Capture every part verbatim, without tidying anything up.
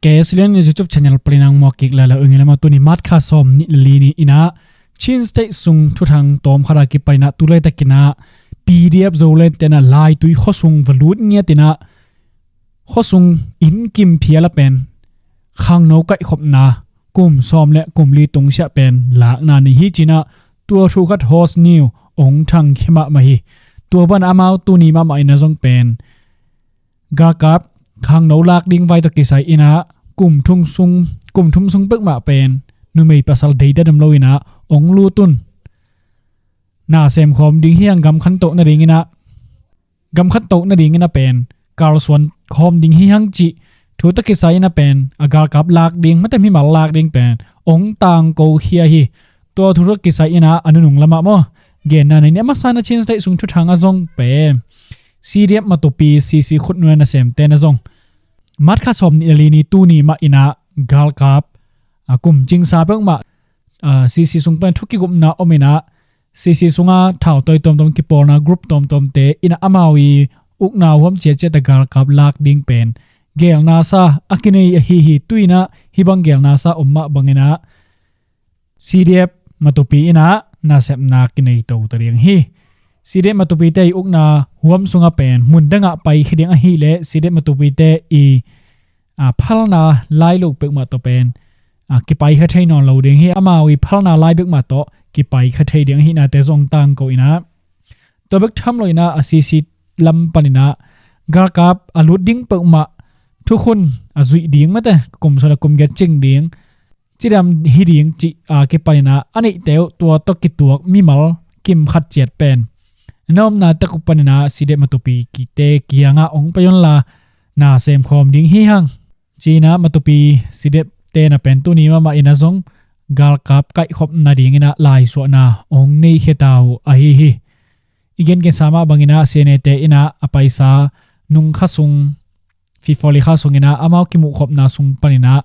K S L N YouTube channel panin ah muak kik lala ung hi lama, tuni March kha sawm nih le li ni inah Chin State sung thuthang tawm khat a kipaninah tu laitakinah P D F Zoland tenah Laitui khuasung va lut ngiatinah khuasung inn kim phial a pen khangno kaihkhopna kum sawm le kum li tungsiah pen lakna nei hi cinah tua thu khat host ni uh ong thang khia mahmah hi. Tua ban amau tuni mahmah inah zong pen galkap khangno lak ding vai tawh kisai inah kum thum sung, kum thum sung peuhmah pen numei pasal deidan om lo inah ong lut un. Na semkhawm ding hi hang, gam khantoh nadinginah, gam khantoh nadinginah pen kalsuan khawm ding hi hang cih thu tawh kisai inah pen a galkap lak ding, mate mimal lak ding pen ong tangko khia hi. Tua thu tawh kisai inah a nunung lamah maw, genna nei ni. A masa inah Chin State sung thuthang ah zong pen C D F Matupi, C C khutnuai nasemte na zong March kha sawm nih le li ni tuni mah inah galkap a kum cingsa peuhmah, a, C C sung pen thu kigupna om inah C C sunga thautawi tuamtuam kipawlna group tuamtuamte inah amau i ukna huam ciatciat a galkap lak ding pen gelna sa a kinei ahi hi. Tu inah hih bang gelna sa om mah banginah C D F Matupi inah nasepna kinei to ta ding hi. C D F Matupite i ukna huam sungah pen mun dangah paikhia ding ahileh C D F Matupite i, a, phalna lai lo peuhmah tawh pen, a, kipaikha thei nawn lo ding hi. Amau i phalna lai peuhmah tawh kipaikha thei ding ahihnate zong tangko inah, tua bek tham lo inah a C C lam paninah galkap a lut ding peuhmah thukhun a zuih ding, mate kum sawm le kum giat cing ding, cidam hi ding cih a kipaninah a neihte uh tua tawh kituak mimal kim khat ciat pen na omna tak uh paninah C D F Matupi kite kiangah ong pai unla na semkhawm ding hi hang cinah Matupi C D F te na pen tuni mahmah inah zong galkap kaihkhop nadinginah laisuahna ong nei khia ta uh ahi hi. I gengensa mah banginah C N A te inah a paisa nung kha sung, February kha sunginah amau kimuhkhopna sung paninah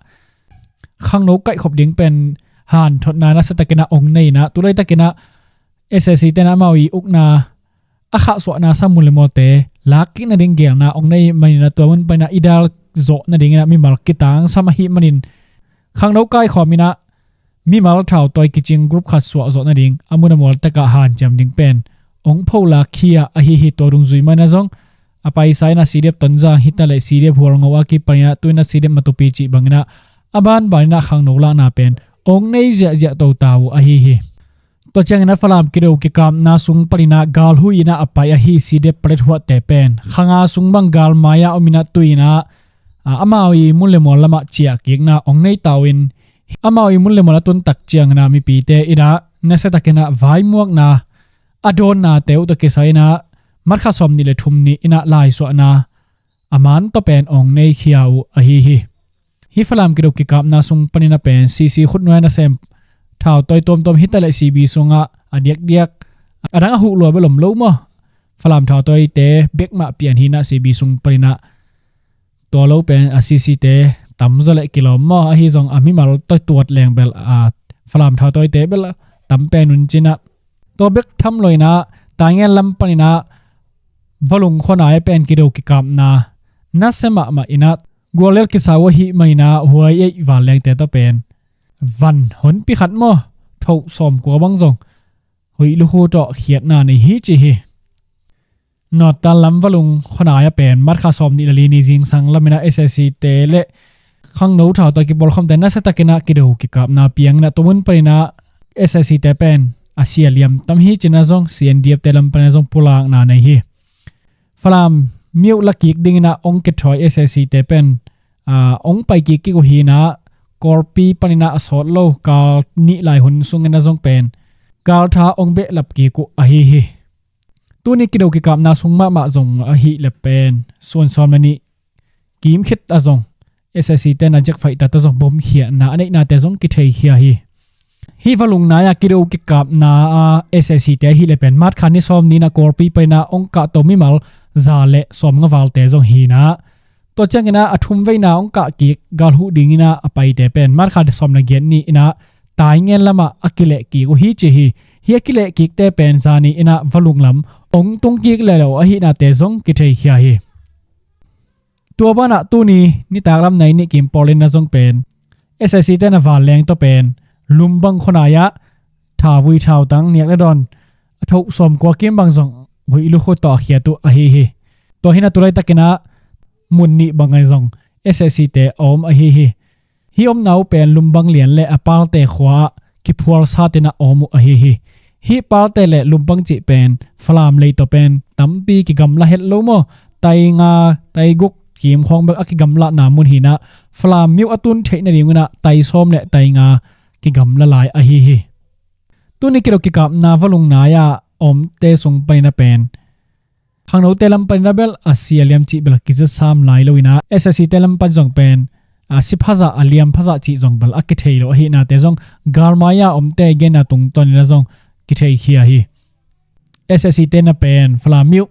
khangno kaihkhop ding pen hanthotna nasiatakinah ong nei inah tu laitakinah S A C tenah amau i ukna a khahsuahna sa mun le mawlte lak kik nading gelna ong nei maninah tua mun paninah i dal zawh nadinginah mimal kitangsam ahih manin khangno kaikhawm inah mimal thautawi kicing group khat suah zawh nading a mun a mual takah hanciam ding pen ong pholak khia ahi hi. Tua dungzui manah zong a paisa inah C D F Tonzang hitaleh C D F Hualngo a kipaninah tu inah C D F Matupi cih banginah a banbaninah khangno lakna pen ong nei ziahziah to ta uh ahi hi. Tua ciangin a Falam kido kikapna sung paninah galhui inah a pai ahi C D F Paletwa te pen khanga sung bang galmai-ah om inah tu inah, a, amau i mun le mual lamah ciahkikna ong nei ta uh in, amau i mun le mual a tuntak cianginah mipite inah nasiatakinah vaimuakna a dawnnate uh tawh kisai inah March kha sawm nih le thum ni inah laisuahna a man tawh pen ong nei khia uh ahi hi. Hih Falam kido kikapna sung paninah pen C C khutnuai nasem thautawi tuamtuam hitaleh C B sungah a diakdiak a dang a huh lua bel om lo maw. Falam thautawite bekmah pian hinah C B sung paninah tua lo pen a C C te tamzaw leh kilawm maw, ahi zong a mimal tawh tuat leng bel a Falam thautawite bel tam pen un cinah tua bek tham lo inah Taingen lam paninah Valung khuanai a pen kido kikapna nasia mahmah inah guallel kisa uh ahih maninah huai eih vanlengte tawh pen van honpi khat maw, thoh sawmkua bang zong huih lukhu tawh khiatna nei hi ci hi. Northern lam Valung khuanai a pen March kha sawm nih le li ni zingsang laminah S A C te le khangno thautawi kipawlkhawmte nasiatakinah kido kikapna pianginah tua mun paninah S A C te pen a sia liam tam hi cinah zong C N D F te lam paninah zong pulakna nei hi. Falam mi uh lakik dinginah ong kithawi S A C te pen, a, ong pai kikkik uh hinah Kawlpi paninah a sawt lo kal nih lai hun sunginah zong pen galtha ong behlap kik uh ahi hi. Tuni kido kikapna sung mahmah zong ahih leh pen suan sawm le nih kim khit a zong S A C te na jet fighter tawh zong bomkhiatna a neihnate zong kitheikhia hi. Hih Valung nai-a kido kikapna a S A C te ahih leh pen March kha ni sawm ni inah Kawlpi paninah ong kahto mimal za le sawmnga valte zong hinah tua cianginah a thumveina ong kahkik galhuh dinginah a paite pen March kha sawm le giat ni inah Taingen lamah a kilehkik uh hi ci hi. Hih a kilehkikte pen zani inah Valung lam ong tungkik leh lo ahihnate zong kitheikhia hi. Tua banah tuni nitak lam nai nih kim pawl in na zong pen S A C te na vanleng tawh pen Lumbang khuanai ah thavui thautang niak le dawn a thoh sawmkua kim bang zong huih lukhut tawh a khiat uh ahi hi. Tua hi na tu laitakin ah mun nih bang a zong S A C te a om ahi hi. Hih omna uh pen Lumbang Lian le a palte khua ah kiphual satin a om uh ahi hi. Hih palte le Lumbang cih pen Falam lei tawh pen tampi kigamla het lo maw? Tainga, taiguk kim khawng bek a kigamlahna mun hi na, Falam myo a tun theih nading un ah taisawm le tainga kigamla lai ahi hi. Tuni kidok kikapna va lungnai ah omte sung panin a pen khangnote lam panin a bel a si a liam cih bel a kizat sam lai lo in ah S A C te lam pan zong pen a si phazah a liam phazah cih zong bel a kithei lo ahi nate zong galmai a omte genna tungtawn in a zong kithei khia hi. S A C te na pen Falam myo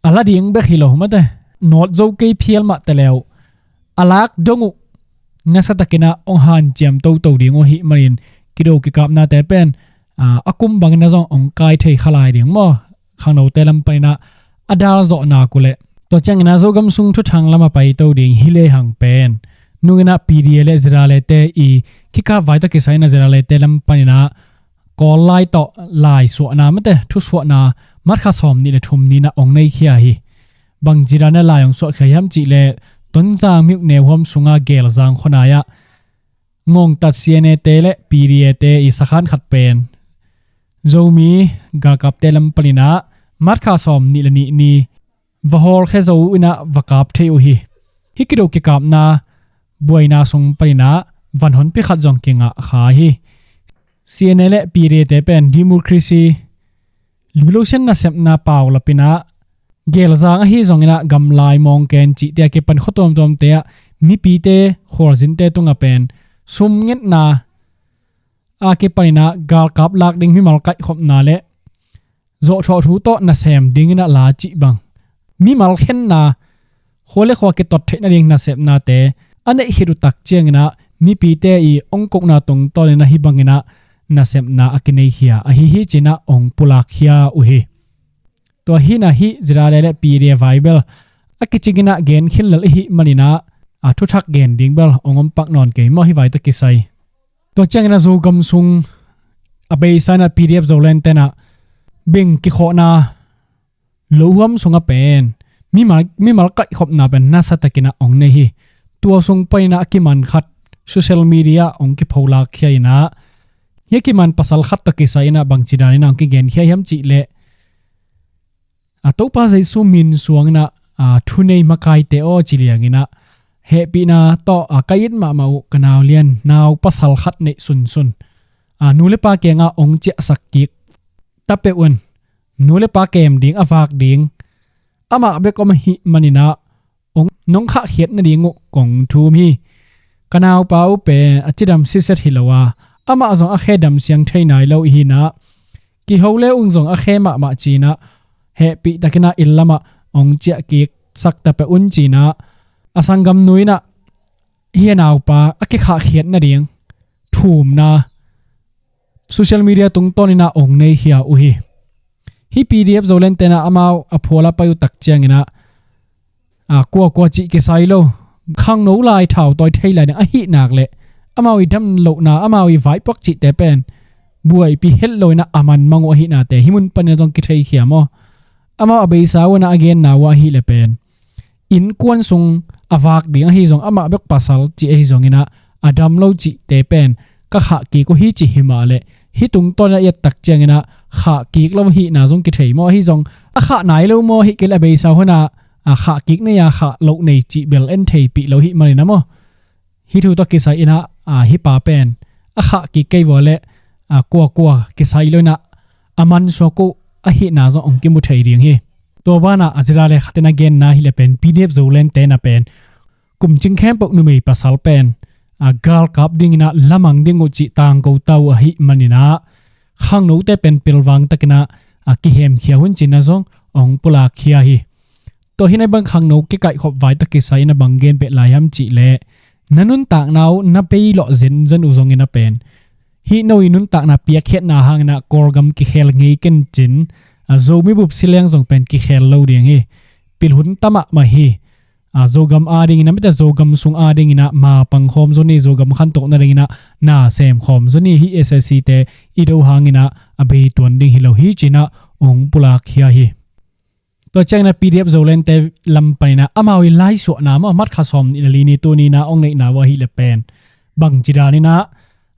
a la ding bek hi lo mate, nawt zo kei phial mah te leu a lak dong uh nasa takin ah ong hanciam toto ding uh ahi manin kido kikapnate pen a kum bangin a zong ong kai thei kha lai ding maw? Khangnote lam panin ah a dal zawh nak uh leh tua ciangin ah Zogam sung thuthang lam a paito ding hi lehang pen nungin ah P D A le Zirale te i kikap vai tawh kisai in ah Zirale te lam panin ah Kawl lai tawh lai suahna mate thusuahna March kha sawm nih le thum ni in ah ong nei khia hi. Bang ci dan a lai ong suah khia hiam cih leh Tonzang myo neuhuam sunga Gelzang khuanai ah ngongtat C N A te le P D A te i sakhan khat pen Zomi galkapte lam panin ah March kha sawm nih le nih ni va hawlkhia zo in ah va kap thei uh hi. Hih kido kikapna buaina sung panin ah van honpi khat zong kingah kha hi. C N A le P D A te pen democracy revolution nasepna paulap in ah Gelzang ahi zongin ah gamlai mawngken cihte a kipan khua tuamtuamte ah mipite khualzinte tungah pen sum ngetna a kipanin ah galkap lak ding mimal kaihkhopna le zawhthawh thu tawh nasem dingin ah la cih bang mimal khenna khua le khua kitot theih nading nasepnate a neih khit uh tak ciangin ah mipite i ong kokna tungtawnin ah hih bangin ah nasepna a kinei khia ahi hi ci-in ah ong pulak khia uh hi. Tua hi na hih Zirale le P D A vai bel a kicingin ah gen khin lel i hih manin ah a thuthak gen ding bel ong om pak nawn kei maw hih vai tawh kisai. Tua ciangin ah Zogam sung a beisa in ah P D F Zoland ten ah beng kikhawhna lohuam sungah pen mimal, mimal kaihkhopna pen nasa takin ah ong nei hi. Tua sung panin ah a kiman khat social media ah ong kipholak khia in ah hih a kiman pasal khat tawh kisai in ah bangci danin ah ong kigen khia hiam cih leh a Topa Jesu min suangin ah a thunei makaite aw ci liangin ah hehpihna tawh a ka it mahmah uh ka nau lian nau pasal khat neih sunsun a nu le pa kiangah ong ciahsak kik ta peuh un. Nu le pa kem ding a vak ding amah bek om ahih manin ah ong nong khahkhiat nading uh kong thum hi. Ka naupa uh pen a cidam siset hi lo a amah zong a khe dam siang thei nai lo i hi in ah kiho le ung zong a khe mahmah ci-in ah hehpih takin ah inn lamah ong ciah kik sak ta peuh un ci-in ah a sanggamnu in ah hih a naupa a kikhahkhiat nading thumna social media tungtawnin ah ong nei khia uh hi. Hih P D F Zoland ten ah amau a phual a pai uh tak ciangin ah a kuakua cih kisai lo khangno lai thautawi thei lai ding ahih nak leh amau i dam lohna amau i vaipuak cihte pen buaipih het lo in ah a manmang uh ahih nate hih mun panin ah zong kithei khia maw? Amau a beisa uh in ah a genna uh ahih leh pen innkuan sung a vak ding ahi zong amah bek pasal cih ahi zongin ah a dam lo cihte pen ka khah kik uh hi cih hi mah leh hih tungtawn in ah i et tak ciangin ah khah kik lo ahihna zong kithei maw? Ahi zong a khah nai lo maw? Ahih kei leh a beisa uh in ah a khah kik nei a khah loh nei cih bel en theipih lo ahih manin ah maw? Hih thu tawh kisai in ah a hih pa pen a khah kik kei vua leh a kuakua kisai lo in ah a mansuak uh ahihna zong ong kimu thei ding hi. Tua banah a Zirale khat in a genna hi leh pen P D F Zoland ten ah pen kum cing khempeuh numei pasal pen a galkap dingin ah lamang ding uh cih tangko ta uh ahih manin ah khangnote pen pilvang takin ah a kihemkhia un ci-in ah zong ong pulak khia hi. Tua hi na bang khangno kikaihkhop vai tawh kisai in ah bang gen beh lai hiam cih leh na nuntakna uh na bei lawh zenzen uh zongin ah pen hih no i nuntakna piakkhiatna hangin ah Kawlgam kikhel ngei ken cin a Zomi bup si leng zong pen kikhel lo ding hi. Pilhun ta mahmah hi. a, Zogam adingin ah, mite Zogam sung adingin ah mapang khawm zaw ni, Zogam khantoh nadingin ah na sem khawm zaw ni, hih S S C te i do hangin ah a bei tuan ding hi lo hi ci-in ah hong pulak khia hi. Tua ciangin ah P D F Zoland te lam panin ah amau i laisuahna maw, March kha sawm nih le li ni, tuni-in ah hong neihna uh ahih leh pen bangci danin ah,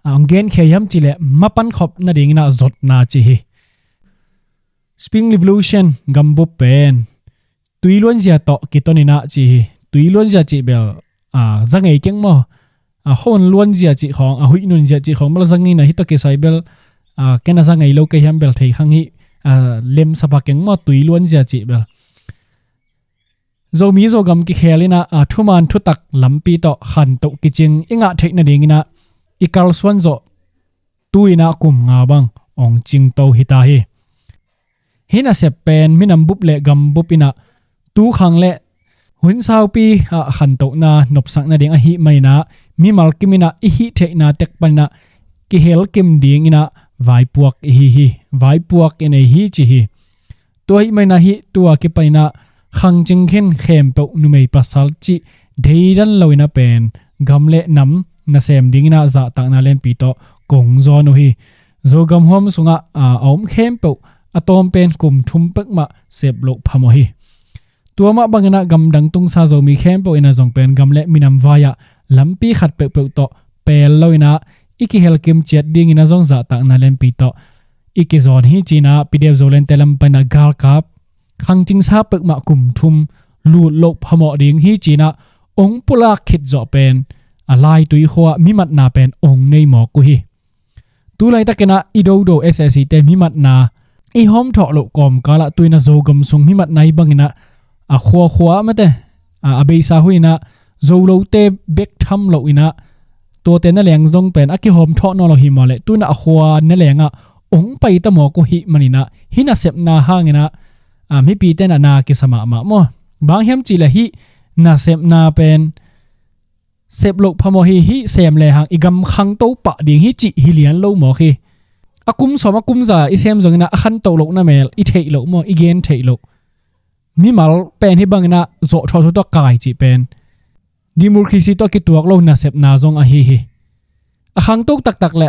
a, hong genkhia hiam cih leh mapan khop nadingin ah zotna ci hi. Spring Revolution gambup pen tui luanzia tawh kiton in ah ci hi. Tui luanzia cih bel, a, za ngei keng maw? A, hon luanzia cih khawng, a, huih nunzia cih khawng bel za ngei in ah, hih tawh kisai bel, a, ken a za ngei lo ka hi hiam bel thei kha ing, a, lemsa pha keng maw, tui luanzia cih bel. Zomi Zogam kikhel in ah, a, thuman thutak lampi tawh khantoh kicing i ngah theih nadingin ah i kalsuan zawh tu-in ah kum nga bang hong cingto hi ta hi. Hih nasep pen minam bup le gam bup in ah tu khang le hun saupi ah khantohna nopsak nading ahih manin ah mimal kim in ah i hih theihna tek panin ah kihel kim dingin ah vaipuak i hi hi, vaipuak i nei hi ci hi. Tua ahih manin ah hih tu-a kipanin ah khangcing khin khempeuh numei pasal cih deidan loin ah pen gam le nam nasem dingin ah zahtakna lianpi tawh kong zawn uh hi. Zogam huam sungah, a, a om khempeuh a tawm pen kum thum pek mah sep loh phamawh hi. Tua mah bangin ah gamdang tungsa Zomi khempeuh in ah zong pen gam le minam vai-ah lampi khat peuhpeuh tawh pel loin ah i kihel kim ciat dingin ah zong zahtakna lianpi tawh i kizawn hi ci-in ah P D F Zoland te lam panin ah galkap khangcingsa pek mah kum thum lut loh phamawh ding hi ci-in ah hong pulak khit zawh pen a laitui khua-ah mimatna pen hong nei mawk uh hi. Tu laitakin ah i dodo S S C te mimatna i hawmthawh loh kawmkal ah tu-in ah Zogam sung mimatna hih bangin ah a khuakhua ah mite, a, a beisa huih in ah Zolote bek tham loin ah tuate nangawn zong pen a kihawmthawh nawn lo hi mawk leh tu-in ah a khua nangawn ah hong pai ta mawk uh hih manin ah hih nasepna hangin ah, a, mipite in ah na kisa mahmah maw? Bang hiam cih leh hih nasepna pen sep loh phamawh hi. Hih sem lehang i gam khangto pah ding hi cih hi lian lo mawk hi. A kum sawm a kum za i sem zongin ah a khantoh lohna mel i theih loh maw, i gen theih loh. Mimal pen hih bangin ah zawhthawh thu tawh kai cih pen democracy tawh kituak lo nasepna zong ahi hi. A khangto taktak le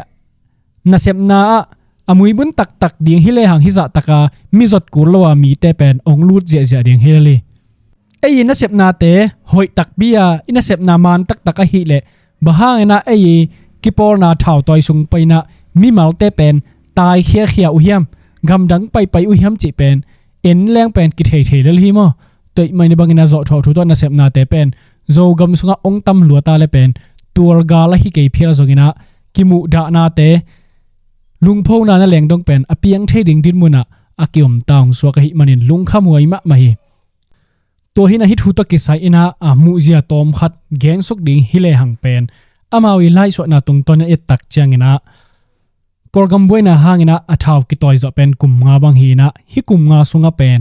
nasepna ah a muibun taktak ding hi lehang hih zahtaka mi zot kul lo a mite pen hong lut ziahziah ding hi lel hi. Ei i nasepnate hoih takpi a, i nasepna man taktak ahih leh bang hangin ah ei i kipawlna thautawi sung panin ah mimalte pen tai khiakhia uh hiam, gamdang paipai uh hiam cih pen en leng pen kitheithei lel hi maw? Tua ahih manin bangin ah zawhthawh thu tawh nasepnate pen Zogam sungah hong tam lua ta le pen tualgal ahi kei phial zongin ah kimuhdahnate, lungphona nangawn dong pen a piang thei ding dinmun ah a kiom ta hong suak ahih manin lungkhamhuai mahmah hi. Tua hi-in ah hih thu tawh kisai-in ah, a, muhzia tawm khat gensuk ding hi lehang pen amau i laisuahna tungtawn i et tak ciangin ah Kawlgam buaina hangin ah a thau kitawi zawh pen kum nga bang hi-in ah hih kum nga sungah pen,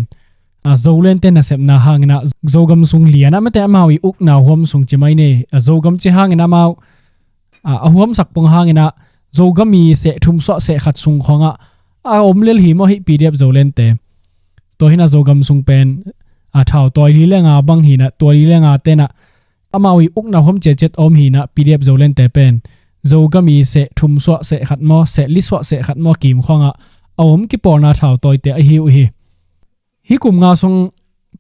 a, Zoland te nasepna hangin ah Zogam sung lian ah mite amau i ukna huam sung ci mai ni, a, Zogam ci hangin amau, a, a huamsak pong hangin ah Zogam i seh thum suah seh khat sung khawngah a om lel hi maw hih P D F Zoland te. Tua hi-in ah Zogam sung pen, a, thau tawi li le nga bang hi-in ah tua li le nga te-in ah amau i ukna huam ciatciat a om hi-in ah P D F Zoland te pen Zogam i seh thum suah seh khat maw, seh li suah seh khat maw kim khawngah a om kipawlna thau tawite ahi uh hi. Hih kum nga sung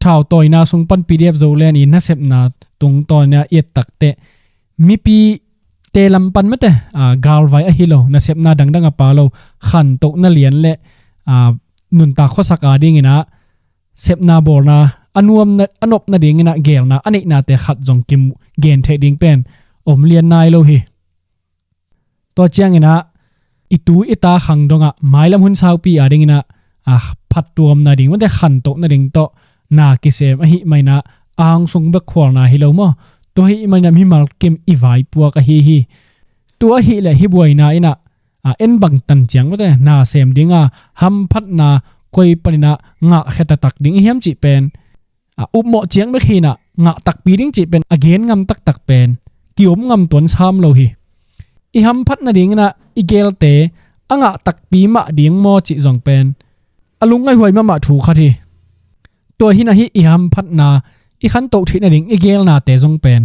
thau tawina sung pan P D F Zoland i nasepna tungtawn i et tak teh mipite lam pan mite, a, galvai ahi lo, nasepna dangdang a pha lo, khantohna lian le, a, nuntak khuasak a dingin ah sepna bawlna a nuamna, a nopna dingin ah geelna a neihnate khat zong kimu gen theih ding pen om lian nai lo hi. Tua ciangin ah i tu i ta khang dongah mailam hun saupi a dingin ah, a, phattuamna ding mite khantohna ding tawh na kisem ahih manin ah angsung bek khualna hi lo maw? Tua ahih manin ah mimal kim i vaipuak ahi hi. Tua ahih leh hih buaina in ah, a, en bangtan ciang mite na sem ding a hamphatna koi panin ah ngahkhia taktak ding i hiam cih pen, a, upmawh ciang bek hi-in ah ngah takpi ding cih pen a gen ngam taktak pen kiom ngam tuan sam lo hi. I hamphat nadingin ah i geelte a ngah takpi mah ding maw cih zong pen a lungngaihhuai mahmah thu khat hi. Tua hi-in ah hih i hamphatna i khantoh theih nading i gelnate zong pen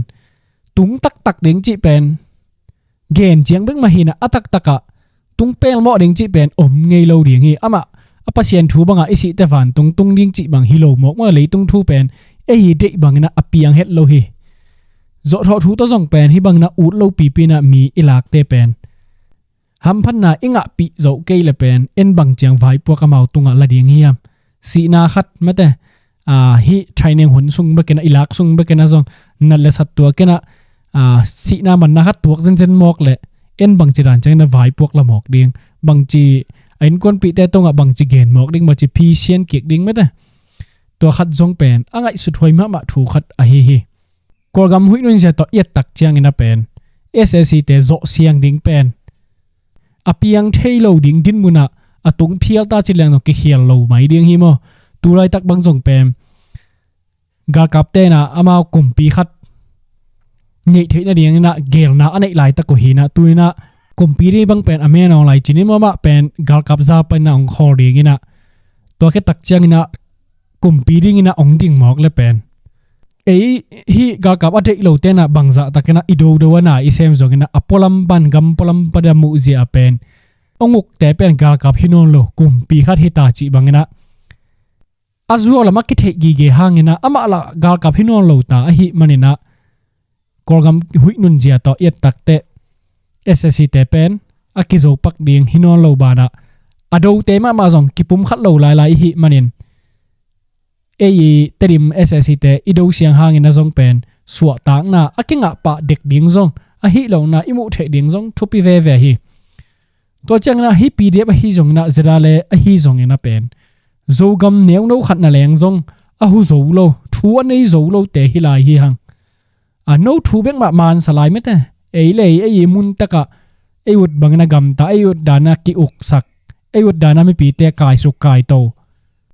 tung taktak ding cih pen gen ciang bek mah hi-in ah, a taktak ah tung pelmawh ding cih pen om ngei lo ding hi. Amah a Pasian thu bangah i sihte vantung tung ding cih bang hi lo mawk maw, leitung thu pen ei i deih bangin ah a piang het lo hi. Zawhthawh thu tawh zong pen hih bangin ah ut lo pipi-in ah mi i lakte pen hamphatna i ngahpih zoh kei le pen en bang ciang vaipuak amau tungah la ding hiam? Sihna khat mate, ah, hih training hun sung bekin ah, i lak sung bekin ah zong nat le sat tuakin ah, ah, sihna manna khat tuak zenzen mawk le en bangci dan ciangin ah vaipuak la mawk ding, bangci a innkuanpihte tungah bangci gen mawk ding, bangci phisian kik ding mate. Tua khat zong pen a ngaihsut huai mahmah thu khat ahi hi. Kawlgam huih nunzia tawh i et tak ciangin ah pen S A C te zawh siang ding pen a piang thei lo ding dinmun ah a tung phial ta ci leng zong kikhial lo mai ding hi maw. Tu laitak bang zong pen galkapte in ah amau kumpi khat neih theih nadingin ah gelna a neih laitak uh hi-in ah, tu-in ah kumpi ding bang pen a men awng lai cin in, amah pen galkap za panin ah hong khawl dingin ah, tua khit tak ciangin ah kumpi dingin ah hong ding mawk le pen ei hih galkap a deih lote in ah bangzah takin ah i dodo a na i sem zongin ah a pualam pan, gam pualam pan a muhzia ah pen hong ukte pen galkap hi nawn lo, kumpi khat hi ta cih bangin ah a zuau lam a kitheih gige hangin ah amah lah galkap hi nawn lo ta ahih manin ah Kawlgam huih nunzia tawh i et tak teh S A C te pen a kizo pak ding hi nawn lo banah a dote mahmah zong kipumkhat lo lailai i hih manin ei i Tedim S A C te i do siang hangin ah zong pen suahtakna a kingah pah dek ding zong, ahi lohna i muh theih ding zong thupi veve hi. Tua ciangin ah hih P D F ahi zongin ah, Z R A ahi zongin ah pen Zogam neuno khat na leng zong a hu zo lo, thu a nei zo lote hi lai hi hang. A no thu bek mah mansa lai mete. Ei le ei, ei i mun takah ei ut bangin ah gamta, ei ut dan ah ki-uksak, ei ut dan ah mipite kaisuk kaito,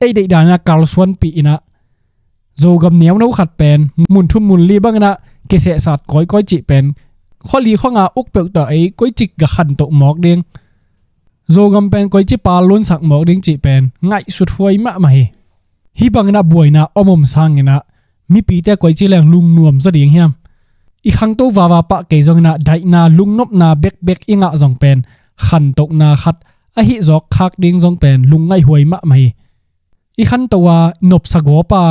ei deih dan ah kalsuanpih in ah Zogam neuno khat pen mun thum mun li bangin ah kisehsat kawikawi cih pen khua li khua nga uk peuh tawh ei koici ka khantoh mawk ding, Zogam pen koici pal lunsak mawk ding cih pen ngaihsut huai mahmah hi. Hih bangin ah buaina om om sangin ah mipite koici leng lungnuam zaw ding hiam? I khangto vava pah kei zongin ah daihna lungnopna bekbek i ngah zong pen khantohna khat ahi zawk khak ding zong pen lungngaih huai mahmah hi. I khanto a nopsa gawpa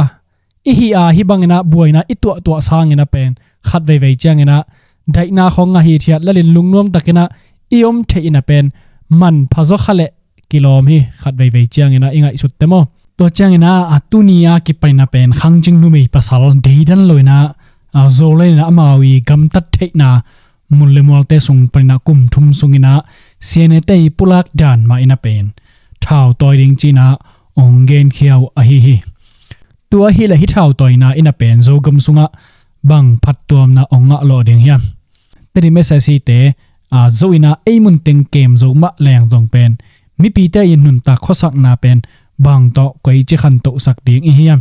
i hih a, hih bangin ah buaina i tuahtuah sangin ah pen khat veivei ciangin ah daihna khawng a hithiat lalin lungnuam takin ah i om theih in ah pen manpha zaw kha leh kilawm hi, khat veivei ciangin ah i ngaihsut te maw. Tua ciangin ah a tuni a kipan in ah pen khangcing numei pasal deidan lo in ah, a, Zoland in ah amau i gamtat theihna mun le mualte sung panin ah kum thum sungin ah C N A te i pulak dan mah in ah pen thautawi ding ci-in ah hong genkhia uh ahi hi. Tua ahih leh hih thautawina in ah pen Zogam sungah bang phattuamna hong ngah lawh ding hiam? Tedim S A C te, a, zo in ah ei mun teng kem zo mah leng zong pen mipite i nuntak khuasakna pen bang tawh koici khantohsak ding i hiam?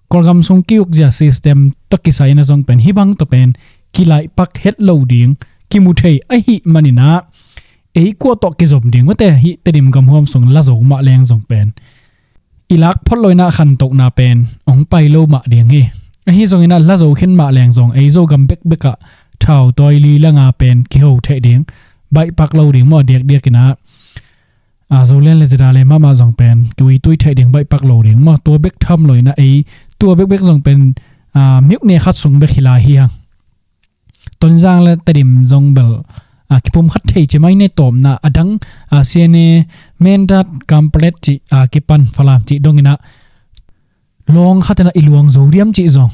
Kawlgam sung ki-ukzia system tawh kisai in ah zong pen hih bang tawh pen kilaihpak het lo ding kimu thei ahih manin ah ei kua tawh kizom ding mate, hih Tedim gam huam sung la zo mah leng zong pen i lak phot lo in ah khantohna pen hong pai lo mah ding hi. Ahi zongin ah la zo khin mah leng zong ei Zogam bekbek ah thautawi li le nga pen kiho theih ding, baihpak lo ding maw, a diakdiak in ah, a, Zoland le Z R A mahmah zong pen kiuitui theih ding, baihpak lo ding maw, tua bek tham lo in ah ei tua bekbek zong pen, a, myone khat sung bek hi lai hi hang. Tonzang le Tedim zong bel, a, kipumkhat thei ci mai ne, tawpna a dang, a, C N A, Mindat, Kanpetlet cih, a, kipan Falam cih dongin ah lawng khat in ah i luang zo diam cih zong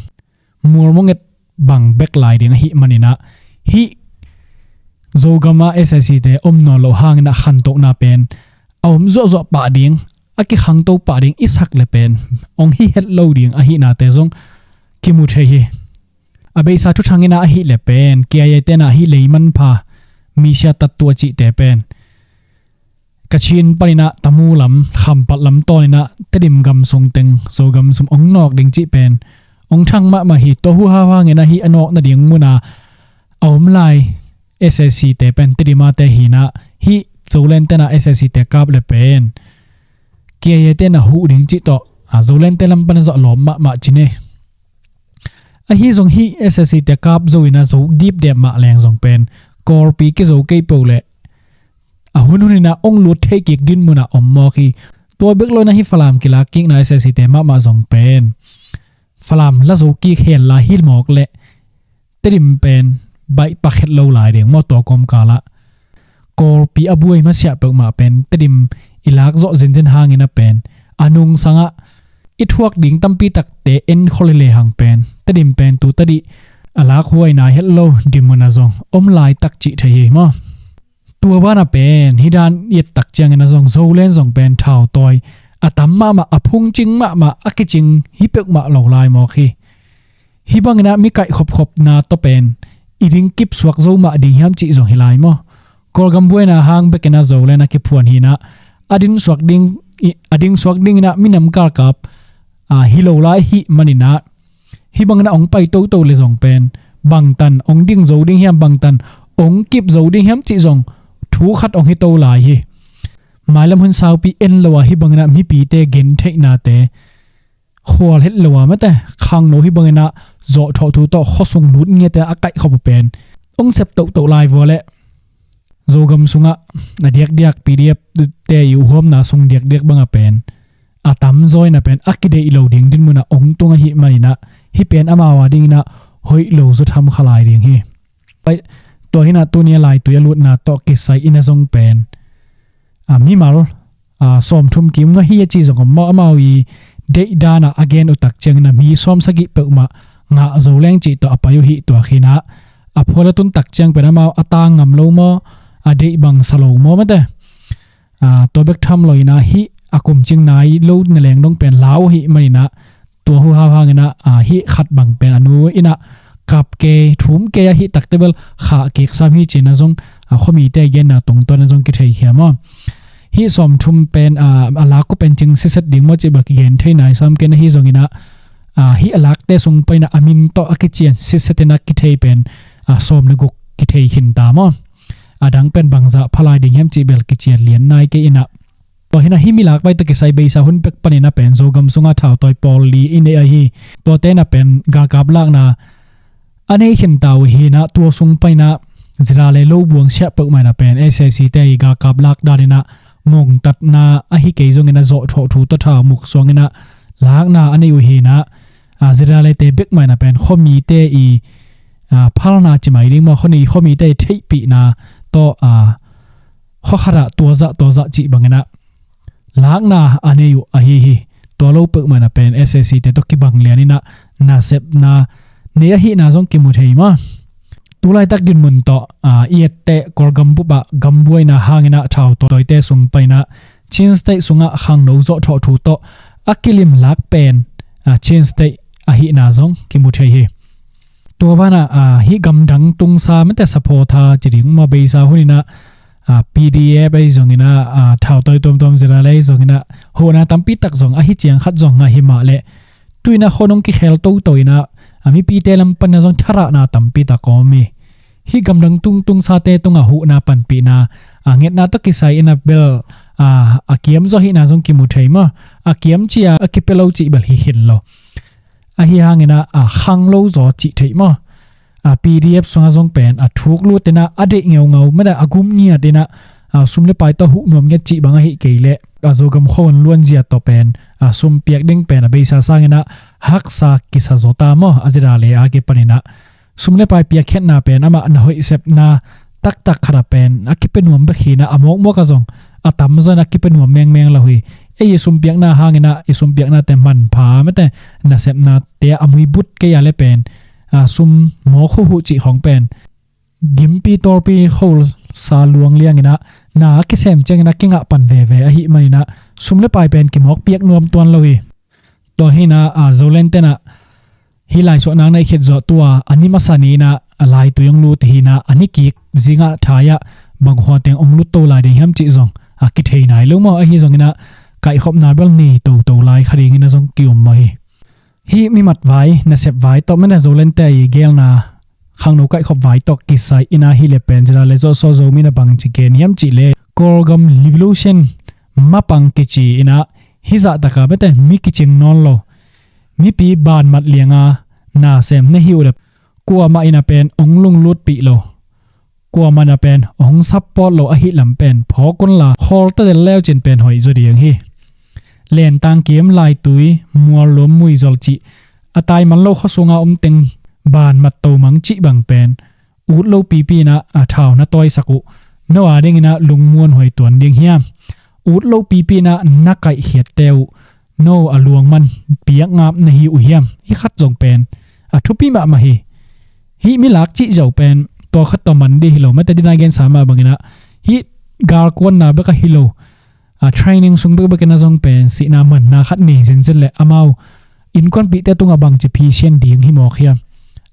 mualmonget bang bek lai ding ahih manin ah hih Zogam ah S A C te om nawn loh hangin ah khantohna pen a om zuahzuah pah ding, a kikhangto pah ding i sak le pen hong hi het lo ding ahihnate zong kimu thei hi. A beisa thuthang in ah ahih leh pen K I A te in ah hih Leimanpha, Misia Tattu a cihte pen Kachin panin ah Tamu lam, Khampat lam tawnin ah Tedim gam sung teng Zogam sung hong nawk ding cih pen hong thang mahmah hi. Tua huhau hangin ah hih a nawk nading mun a a om lai S A C te pen Tedim a te hi in ah, hih Zoland te in ah S A C te kap le pen K I A te in ah huh ding cih tawh, a, Zoland te lam pan a zah lawm mahmah ci ne. Ahi zong hih S A C te kap zo in a zo dipdep mah leng zong pen Kawlpi kizo kei peuh leh a hun hun in a ong lut thei kik dinmun ah om mawk hi. Tua bek lo in a hih Falam kilak kikna S A C te mahmah zong pen Falam la zo kik hen la hi mawk leh Tedim pen baih pak het lo lai ding maw, tua kawmkal ah. Kawlpi a buai masiah peuhmah pen Tedim i lak zawh zenzen hangin a pen a nungsang ah i thuak ding tampi takte en khol hi lehang pen Tedim pen tu tadih a lak huai nai het lo dinmun ah zong om laitak cih thei hi maw. Tua banah pen hih dan i et tak ciangin a zong Zoland zong pen thautawi a tam mahmah, a phungcing mahmah, a kicing hi peuhmah lo lai mawk hi. Hih bangin a mi kaih khopkhopna tawh pen i ding kip suak zo mah ding hiam cih zong hi lai maw. Kawlgam buaina hang bekin a Zoland a kiphuan hi in a, a ding suak ding, a ding suak dingin a minam galkap a hi lo lai ahih manin a, hih bangin a ong pai toto le zong pen bangtan ong ding zo ding hiam, bangtan ong kip zo ding hiam cih zong thu khat ong hi to lai hi. Mailam hun saupi en lo a hih bangin a mipite gentheihnate khual het lo a mate, khangno hih bangin a zawhthawh thu tawh khuasung lut ngiate a kaih khop uh pen ong sep toto lai vua leh Zogam sungah a diakdiak P D F te i uh huamna sung diakdiak bangah pen a tamzaw in a pen a kideih lo ding dinmun ah ong tung ahih manin a, hih pen amau a dingin a hoih lo zaw tham kha lai ding hi. Tua hi in a tuni a laitui a lutna tawh kisai in a zong pen a mimal a sawmthum kim ngah hi a ci zong om maw, amau i deih dan ah a gen uh tak ciangin a mi sawmsagih peuhmah ngah zo leng cih tawh a pai uh hi. Tua hi in a a phual a tun tak ciang pen amau a tang ngam lo maw, a deih bang sa lo maw mate. A, tua bek tham lo in a hih a kumcing nai lo na leng dong pen lau ahih manin a tua huhau hangin a, a, hih khat bang pen a nu in a kap kei, thum kei a hih takte bel khah kik sam hi cih in a zong, a, khuamite genna tungtawn a zong kitheikhia maw. Hih sawmthum pen, a, a lak uh pen cing sitset ding maw cih bel kigen thei nai sam kei in a, hi zongin a, a, hih a lakte sung panin a a min tawh a kician sitset in a kithei pen, a, sawm le guk kithei khin ta maw. A dang pen bangzah pha lai ding hiam cih bel kician lian nai kei in a. Tua hi in a hih mi lak pai tawh kisai beisa hun pek panin a pen Zogam sungah thautawi pawl li i nei ahi. Tuate in a pen galkap lakna a nei khin ta uh hi in a, tua sung panin a zira le lo buang siah peuhmah in a pen S A C te i galkap lak dan in a ngongtatna ahi kei zongin a zawhthawh thu tawh tha muk suangin a lakna a nei uh hi in a, a, zira le te bek mah in a pen khuamite i, a, phalna ci mai ding maw, khuani khuamite i theihpihna tawh, a, khuakhat ah tuazah tuazah cih bangin a lakna a nei uh ahi hi. Tua lo peuhmah in a pen S A C te tawh kibang lian in a nasepna nei ahihna zong kimu thei maw. Tulaitak dinmun tawh, a, i etteh Kawlgam bup ah gambuaina hangin a thautawite sung panin a Chin State sungah khangno zawhthawh thu tawh a kilim lak pen, a, Chin State ahihna zong kimu thei hi. Tua banah, a, hih gamdang tungsa mate supporter ci ding maw, beisa hun in a, a, P D F ahi zongin a, a, thautawi tuamtuam zira le ahi zongin a huhna tampi tak zong ahi ciang khat zong ngah hi mah leh tu in a khuanung kikhel toto in a, a, mipite lam panin a zong tharahna tampi tak om hi. Hih gamdang tungtungsate tungah huhna panpihna, a, ngetna tawh kisai in a bel, a, a kiam zaw ahihna zong kimu thei maw. A kiam ci a a kipia lo cih bel hi khin lo. Ahi hangin a, a, khanglo zaw cih theih maw. A, P D F sungah zong pen a thuk lut in a a deih ngeungau mate, a gum ngiat in a, a, sum le pai tawh huh nuam ngiat cih bang ahi kei leh a Zogam khuaun luanzia tawh pen, a, sum piak ding pen a beisa sangin a haksa kisa zaw ta maw, a zira le a kipanin a sum le pai piakkhiatna pen amah na hoih sepna taktak khat ah pen a kipia nuam bek hi in a, a mawkmawk ah zong a tamzaw in a kipia nuam mengmeng lo hi. Ei i sum piakna hangin a i sum piaknate manpha mate, nasepnate a muibut kei a le pen, a, sum mawk huhhuh cih khawng pen gimpi tawlpi khosa luang liangin a na a kisem ciangin a kingah pan veve ahih manin a sum le pai pen kimawk piak nuam tuan lo hi. Tua hi in a, a, Zoland ten a hih laisuahna nei khit zawh tua a ni masa ni in a, a, laitui ong lut hi in a, a ni kik zingah thai ah bang khua teng ong lut to lai ding hiam cih zong a kithei nai lo maw. Ahi zongin a kaihkhopna bel nei toto lai kha dingin a zong ki-um maw hi. Hih mi mat vai, nasep vai tawh mate, Zoland te i gelna khangno kaihkhop vai tawh kisai in a hih leh pen zira le zawhsaw Zomi in a bangci gen hiam cih leh Kawlgam Revolution mapang kici in a, hih zahtak a mate mi kicing nawn lo, mipi banmat liang a nasem na hi uh le kuamah in a pen hong lunglutpih lo, kuamah in a pen hong support lo ahih lam pen phawk unla, khawlta del leucin pen hoih zaw ding hi. Lentang kim, laitui, muallum, muizol cih a taiman lo khuasunga om teng ban mat tomang cih bang pen ut lo pipi in a, a thau na tawisak uh, no a dingin a lungmuan huai tuan ding hiam? Ut lo pipi in a na kaihkhiatte uh, no a luangman piak ngap na hi uh hiam? Hih khat zong pen a thupi mahmah hi. Hih mi lak cih zauh pen tua khat tawh man ding hi lo, mate dina gensa mah bangin a, hih galkuanna bek a hi lo, a training sung bekbek in a zong pen sihna manna khat nei zenzen le amau innkuanpihte tungah bangci phisian ding hi mawk hiam?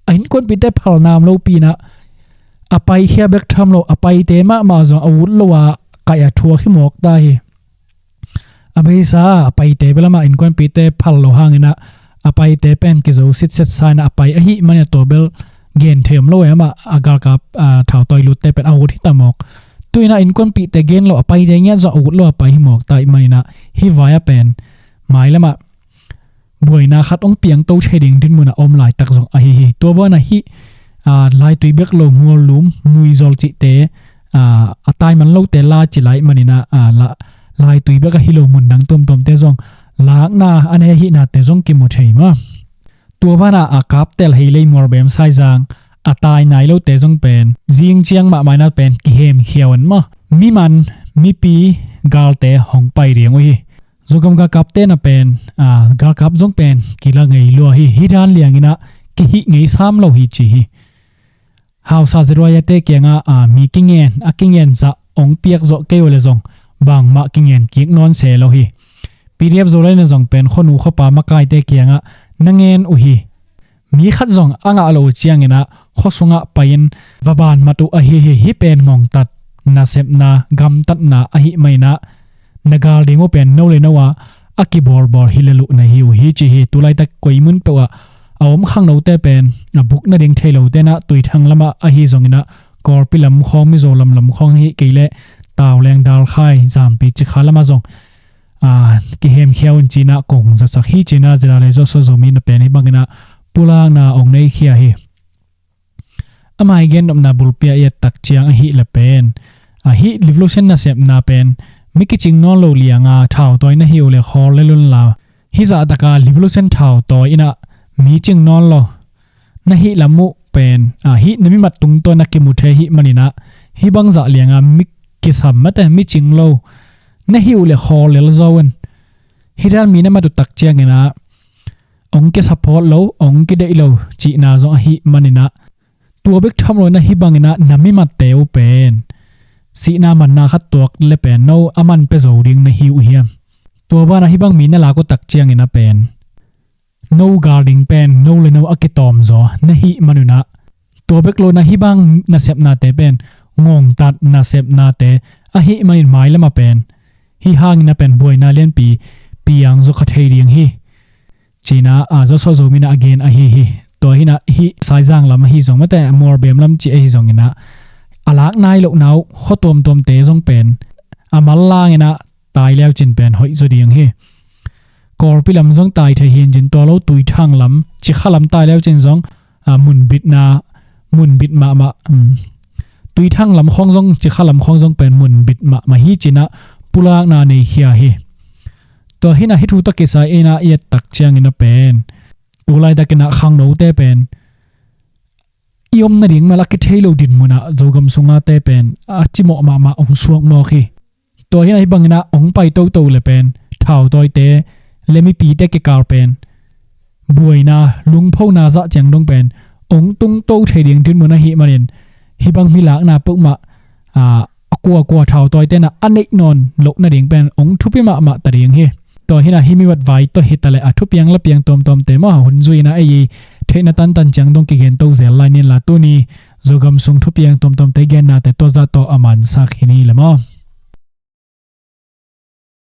A innkuanpihte phalna om lopi in a, a paikhia bek tham lo, a paite mahmah zong a ut lo a kaih a thuak hi mawk ta hi. A beisa a paite bel amah innkuanpihte phal lo hangin a, a paite pen kizo sitset sa in a, a pai ahih manin a tua bel gen thei om lo e, amah a galkap, a, thautawi lutte pen a ut hi ta mawk. Tu in a innkuanpihte gen lo, a paite ngiat zong a ut lo a pai hi mawk ta ahih manin a, hih vai a pen mailam ah buaina khat hong piangto thei ding dinmun a om laitak zong ahi hi. Tua banah hih, a, laitui bek lo muallum, muizol cihte, a, a taiman lote la ci lai manin a, a, la, laitui bek a hi lo mun dang tuamtuamte zong lakna a nei ahihnate zong kimu thei mah. Tua banah a kaptel Heilei, Mualbem, Saizang a tai nai lote zong pen zing ciang mahmah in a pen kihemkhia un maw, miman, mipi, galte hong pai ding uh hi. Zogam galkapte na pen, a, galkap zong pen kila ngei lua hi. Hih dan liangin a kihih ngei sam lo hi ci hi. Hausa Zeruaiate kiangah, a, mi kingen, a kingen zah hong piak zawh kei uh le zong bangmah kingen kik nawn se lo hi. P D F Zolai na zong pen khuanu khuapa makaite kiangah na ngen uh hi. Mi khat zong a ngah lo uh ciangin a khuasungah pai-in va ban mat uh ahi hi. Hih pen ngongtat, nasepna, gamtatna ahih manin a na gal ding uh pen no le no a a kibawlbawl hi le luh na hi uh hi ci hi. Tulaitak koi mun peuh ah a om khangnote pen a buk nading thei lote in a Tuithang lamah ahi zongin a Kawlpi lam khawng, Mizo lam lam khawng hi kei leh Tauleng, Dalkhai, Zampi, Cikha lamah zong, a, kihemkhia un ci in a kong zasak hi ci in a Zedale Zawsua Zomi na pen hih bangin a pulakna hong neikhia hi. A mai gen nopna bulpi ah i et tak ciang ahih le pen, a, hih revolution nasepna pen mi kicing nawn lo lianga thautawi na hi uh le khawl le lunla. Hih zahtaka revolution thautawi in a mi cing nawn lo na hih lam uh pen, a, hih na mimat tungtawn a kimu thei ahih manin a, hih bang zah lianga mi kisam mate, mi cing lo na hi uh le khawl lel zo un. Hih dan mi na mat uh tak ciangin a hong kisupport lo, hong kideih lo cihna zong ahih manin a, tua bek tham lo in a hih bangin a na mimatte uh pen sihna manna khat tuak le pen no a man pia zo ding na hi uh hiam? Tua banah hih bang mi na lak uh tak ciangin a pen no gal ding pen no le no a kitawm zaw na hih man un a, tua bek lo in a hih bang nasepnate pen ngongtat nasepnate ahih manin mailam ah pen hih hangin a pen buaina lianpi piang zaw kha thei ding hi. Ci in a, a, Zawsua Zomi na a gen ahi hi. Tua hi in a hih Saizang lam ahi zong mate, Mualbem lam cih ahi zongin a, a lak nai lohna uh khua tuamtuamte zong pen a mal langin a tai leucin pen hoih zaw ding hi. Kawlpi lam zong tai thei hi in cin tua lo Tuithang lam, Cikha lam tai leucin zong, a, munbitna, munbit mahmah, um, Tuithang lam khawng zong, Cikha lam khawng zong pen munbit mahmah hi ci in a pulakna neikhia hi. Tua hi in a hih thu tawh kisai in a i et tak ciangin a pen tulaitakin a khangnote pen i om nading mah la kithei lo dinmun ah Zogam sungate pen a cimawh mahmah hong suak mawk hi. Tua hi in a hih bangin a hong pai toto le pen thautawite le mipite kikal pen buaina, lungphona zah ciang dong pen hong tungto thei ding dinmun ahih manin hih bang mi lakna peuhmah, a, a kuakua thautawite in a a neih nawn loh nading pen hong thupi mahmah ta ding hi. Tua hi in a hih mi vat vai tawh hi ta le a thupiang lapiang tuamtuamte maw hun zui in a ei theihna tantan ciang dong kigen to zel lai ni in la tuni Zogam sung thupiang tuamtuamte gennate tua zah tawh a mansak hi ni le maw.